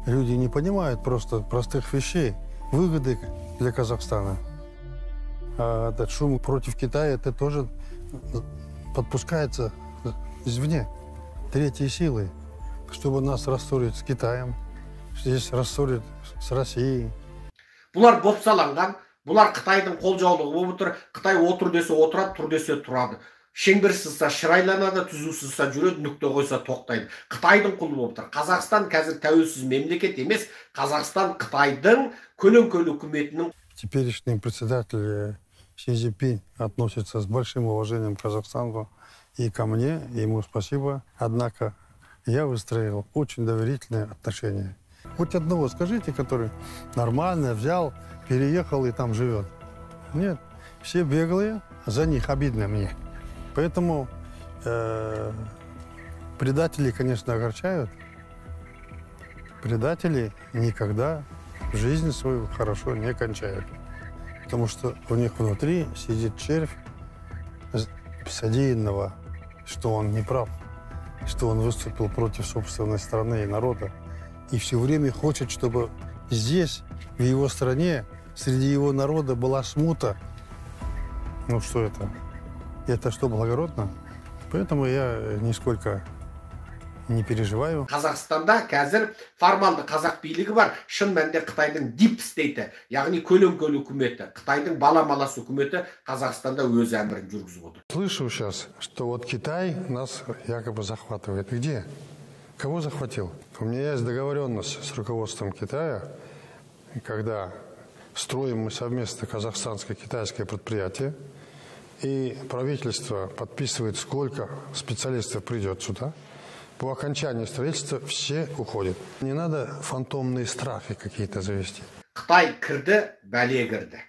Люди не понимают просто простых вещей, выгоды для Казахстана. А этот шум против Китая, это тоже подпускается извне, третьей силой, чтобы нас рассорить с Китаем, здесь рассорить с Россией. Бұлар бопсаланған, бұлар Қытайдың қолжаулығы болып отыр. Қытай отыр десе отырады, тұр десе тұрады. Шеңбер сызса шырайланады, түзу сызса жүреді, нүкте қойса тоқтайды. Қытайдың құлы болып тұр. Қазақстан қазір тәуелсіз мемлекет емес, Қазақстан Қытайдың көлеңкелі үкіметінің. Теперешний председатель Си Цзиньпин относится с большим уважением к Казахстану и ко мне, ему спасибо. Однако я выстроил очень доверительные отношения. Хоть одного скажите, который нормально взял, переехал и там живет. Нет, все беглые, за них обидно мне. Поэтому предатели, конечно, огорчают. Предатели никогда жизнь свою хорошо не кончают. Потому что у них внутри сидит червь содеянного, что он не прав, что он выступил против собственной страны и народа. И все время хочет, чтобы здесь, в его стране, среди его народа была смута. Ну что это? Это что, благородно? Поэтому я нисколько не переживаю. Қазақстанда қазір формалды қазақ билігі бар, шын мәнінде Қытайдың deep state, яғни көлеңкелі үкіметі, Қытайдың баламалас үкіметі Қазақстанда өз әмірін жүргізіп отыр. Слышу сейчас, что вот Китай нас якобы захватывает. Где? Кого захватил? У меня есть договоренность с руководством Китая, когда строим мы совместно казахстанско-китайское предприятие, и правительство подписывает, сколько специалистов придет сюда. По окончании строительства все уходят. Не надо фантомные страхи какие-то завести. Қытай кірді, бәле кірді.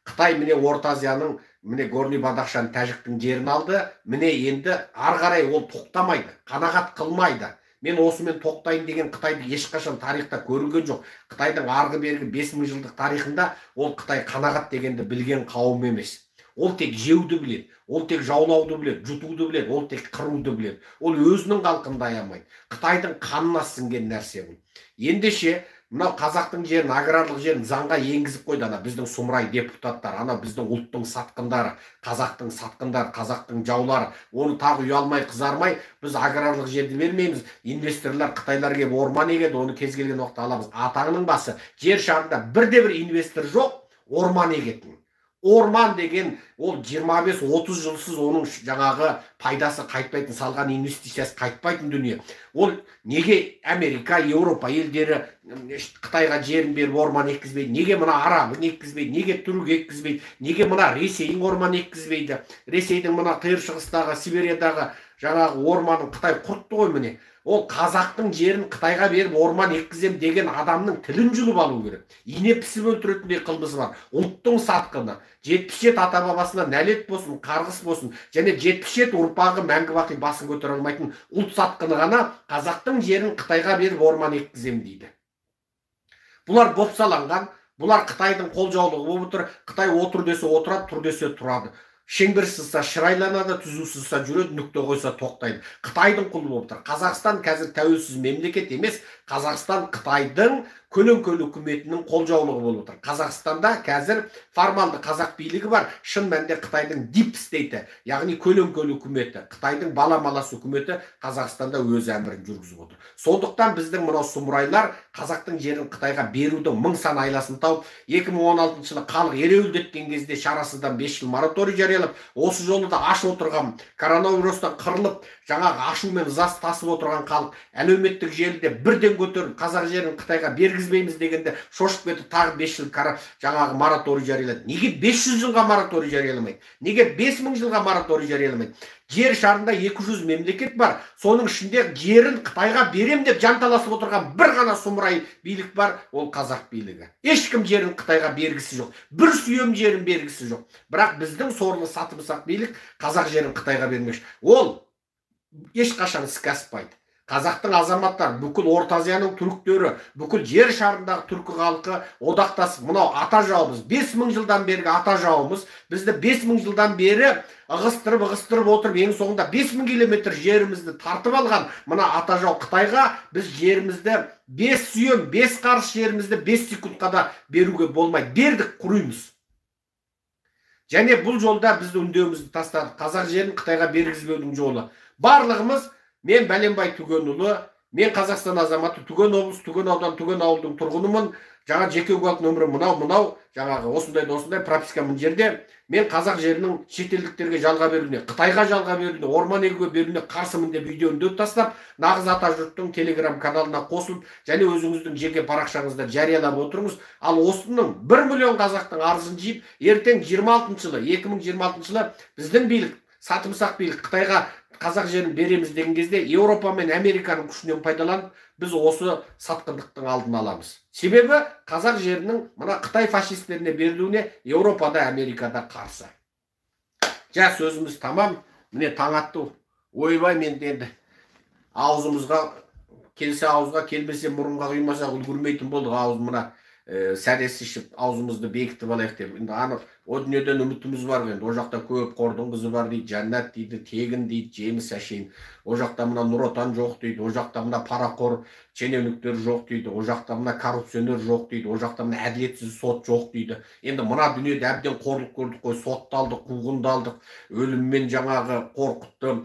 Қытай міне Орта Азияның, міне Горный Бадахшан, тәжіктің жерін алды. Міне енді ары қарай ол тоқтамайды, қанағат қылмайды. Мен осымен тоқтайын деген Қытайды ешқашан тарихта көрінген жоқ. Қытайдың арғы бергі 5000 жылдық тарихында ол Қытай қанағат дегенді білген қауым емес. Ол тек жеуді біледі, ол тек жаулауды біледі, жұтуды біледі, ол тек қыруды біледі. Ол өзінің халқын да аямайды. Қытайдың қанына сіңген нәрсе бұл. Ендеше, мынау қазақтың жерін, аграрлық жерін заңға енгізіп қойды ана біздің сұмырай депутаттар, ана біздің ұлттың сатқындары, қазақтың сатқындары, қазақтың жаулары. Оны тағы ұялмай, қызармай, біз аграрлық жерді бермейміз. Инвесторлар, қытайлар келіп орман егеді, оны кез келген уақытта аламыз. Атаңның басы, жер шарында бірде-бір инвестор жоқ, орман егетін. Орман деген ол 25-30 жылсыз оның жаңағы пайдасы қайтпайтын, салған инвестициясы қайтпайтын дүние. Ол неге Америка, Еуропа елдері Қытайға жерін беріп орман еккізбейді? Неге мына Арабын еккізбейді? Неге Түрік еккізбейді? Неге мына Ресейдің орман еккізбейді? Ресейдің мына Қиыр Шығыстағы, Сибириядағы жаңағы орманын Қытай құртты ғой міне. Ол қазақтың жерін Қытайға беріп орман еккізем деген адамның тілін жұлып алу керек. Ине пісіп өлтіретіндей қылмысы бар. Ұлттың сатқыны. 77 ата-бабасына нәлет болсын, қарғыс болсын, және 77 ұрпағы мәңгі бақи басын көтере алмайтын ұлт сатқыны ғана қазақтың жерін Қытайға беріп орман еккізем дейді. Бұлар бопсаланған, бұлар Қытайдың қолжаулығы болып отыр. Қытай отыр десе отырады, тұр десе тұрады. Шеңбер сызса шырайланады, түзу сызса жүреді, нүкте қойса тоқтайды. Қытайдың құлы болып тұр. Қазақстан қазір тәуелсіз мемлекет емес, Қазақстан Қытайдың көлеңкелі үкіметінің қолжаулығы болып отыр. Қазақстанда қазір формалды қазақ билігі бар, шын мәнінде Қытайдың deep state, яғни көлеңкелі үкіметі, Қытайдың баламалас үкіметі Қазақстанда өз әмірін жүргізіп отыр. Сондықтан біздің мынау сұмырайлар қазақтың жерін Қытайға берудің мың сан айласын тауып, 2016 жылы халық ереуілдеткен кезде шарасыздан 5 жыл мораторий жариялап, осы жолы да аш отырған, коронавирустан қырылып, жаңағы ашумен ызасы тасып отырған халық әлеуметтік желіде бірден көтеріп, қазақ жерін Қытайға бергізбейміз дегенде шошып кетіп, тағы 5 жыл жаңағы мораторий жариялады. Неге 500 жылға мораторий жарияламайды? Неге 5000 жылға мораторий жарияламайды? Жер шарында 200 мемлекет бар. Соның ішінде жерін Қытайға берем деп жанталасып отырған бір ғана сұмырай билік бар, ол қазақ билігі. Ешкім жерін Қытайға бергісі жоқ. Бір сүйем жерін бергісі жоқ. Бірақ біздің сорлы сатымсақ билік қазақ жерін Қытайға бермекші. Ол ешқашан іске аспайды. Қазақтың азаматтары, бүкіл Орта Азияның түріктері, бүкіл жер шарындағы түркі халқы одақтасып, мынау ата жауымыз, 5000 жылдан бергі ата жауымыз, бізді 5000 жылдан бері ығыстырып отырып, ең соңында 5000 километр жерімізді тартып алған мына ата жау Қытайға біз жерімізді 5 сүйем, 5 қарыс жерімізді 5 секундқа да беруге болмайды. Бердік, құримыз. Және бұл жолда бізді үндеуімізді тастадық. Қазақ жерін Қытайға бергізбеудің жолы. Барлығымыз, мен Бәленбай Түгенұлы, мен Қазақстан азаматы, Түген облыс, Түген аудан, Түген ауылдың тұрғынымын. Жаңа жеке куәлік нөмірі мынау, жаңағы осындай да осындай прописка мына жерде. Мен қазақ жерінің шетелдіктерге жалға беруіне, Қытайға жалға беруіне, орман егуге беруіне қарсымын деп үйде үндеу тастап, нағыз ата жұрттың телеграм каналына қосылып, және өзіңіздің жеке парақшаңызда жариялап отырыңыз. Ал осының 1 миллион қазақтың арызын жиып, ертең 26 жылы, 2026 жылы біздің билік, сатымсақ билік Қытайға қазақ жерін береміз деген кезде Еуропа мен Американың күшінен пайдаланып, біз осы сатқындықтың алдын аламыз. Себебі қазақ жерінің мына Қытай фашистеріне берілуіне Еуропада, Америкада қарсы. Жа, сөзіміз тамам. Міне таң атты. Ойбай, мен енді аузымызға келсе ауызға, келмесе мұрынға құймасақ үлгермейтін болдық. Ауыз мына сәресі ішіп аузымызды бекітіп алайық деп. Енді анық о дүниеден үмітіміз бар енді. О жақта көп қордың қызы бар дейді, жәннат дейді, тегін дейді, жеміс әшейін. О жақта мына Нұр Отан жоқ дейді, о жақта мына парақор шенеуніктер жоқ дейді, о жақта мына коррупционер жоқ дейді, о жақта мына әділетсіз сот жоқ дейді. Енді мына дүниеде әбден қорлық көрдік қой, сотталдық, қуғындалдық, өліммен жаңағы қорқытты,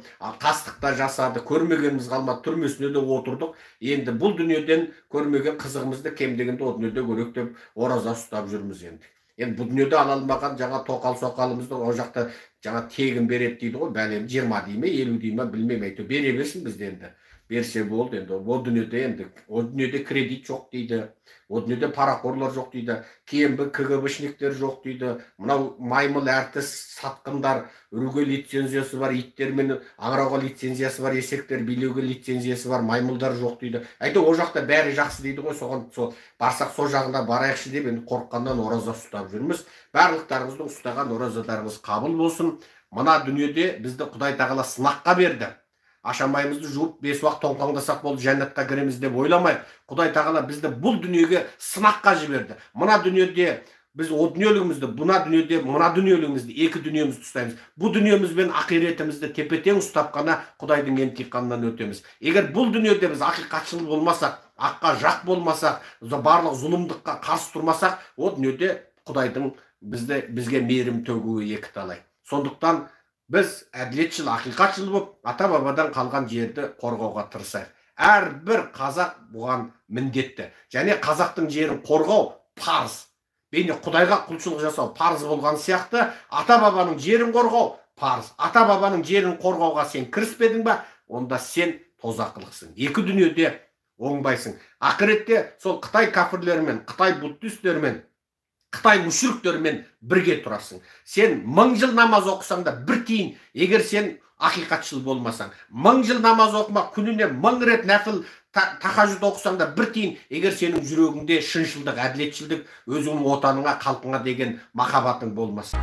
қастық та жасады, көрмегеніміз қалмады, түрмесіне де отырдық. Енді бұл дүниеден көрмеген қызығымызды кем дегенде о дүниеде көрейік деп ораза ұстап жүрміз енді. Енді бұл дүниеде ала алмаған жаңа тоқал-соқалымызды о жақта жаңа тегін береді дейді ғой, бәлем 20 дей ме, 50 дей ме, білмеймін, әйтеуір бере берсін бізде енді. Берсе болды енді. О дүниеде енді, о дүниеде кредит жоқ дейді, о дүниеде парақорлар жоқ дейді, КМБ, КГБшниктер жоқ дейді, мынау маймыл әртіс сатқындар, үруге лицензиясы бар иттермен, аңырауға лицензиясы бар есектер, билеуге лицензиясы бар маймылдар жоқ дейді. Әйтеуір о жақта бәрі жақсы дейді ғой, соған сол барсақ сол жағына барайықшы деп енді қорыққаннан ораза ұстап жүрміз. Барлықтарыңыздың ұстаған оразаларыңыз қабыл болсын. Мына дүниеде бізді Құдай тағала сынаққа берді. Ашамайымызды жуып, 5 уақыт тоңқаңдасақ болды, жәннатқа кіреміз деп ойламай, Құдай тағала бізді бұл дүниеге сынаққа жіберді. Мына дүниеде біз о дүниелігімізді, бұна дүниеде мына дүниелігімізді, екі дүниемізді ұстаймыз. Бұл дүниеміз бен ақиретімізді тепе-тең ұстап қана Құдайдың емтиханынан өтеміз. Егер бұл дүниеде біз ақиқатшыл болмасақ, аққа жақ болмасақ, барлық зұлымдыққа қарсы тұрмасақ, о дүниеде Құдайдың бізге мейірім төгуі екі талай. Сондықтан біз әділетшіл, ақиқатшыл болып, ата-бабадан қалған жерді қорғауға тырысайық. Әрбір қазақ бұған міндетті. Және қазақтың жерін қорғау парыз. Бейне Құдайға құлшылық жасау парыз болған сияқты, ата-бабаның жерін қорғау парыз. Ата-бабаның жерін қорғауға сен кіріспедің ба, онда сен тозақылықсың. Екі дүниеде оңбайсың. Ақыретте сол Қытай кәпірлерімен, Қытай буддистерімен, Қытай мүшіріктерімен бірге тұрасың. Сен 1000 жыл намаз оқысаң да бір тиын, егер сен ақиқатшыл болмасаң. 1000 жыл намаз оқыма, күніне 1000 рет нәпіл тахажжуд оқысаң да бір тиын, егер сенің жүрегіңде шыншылдық, әділетшілдік, өзіңнің отаныңа, халқыңа деген махаббатың болмаса.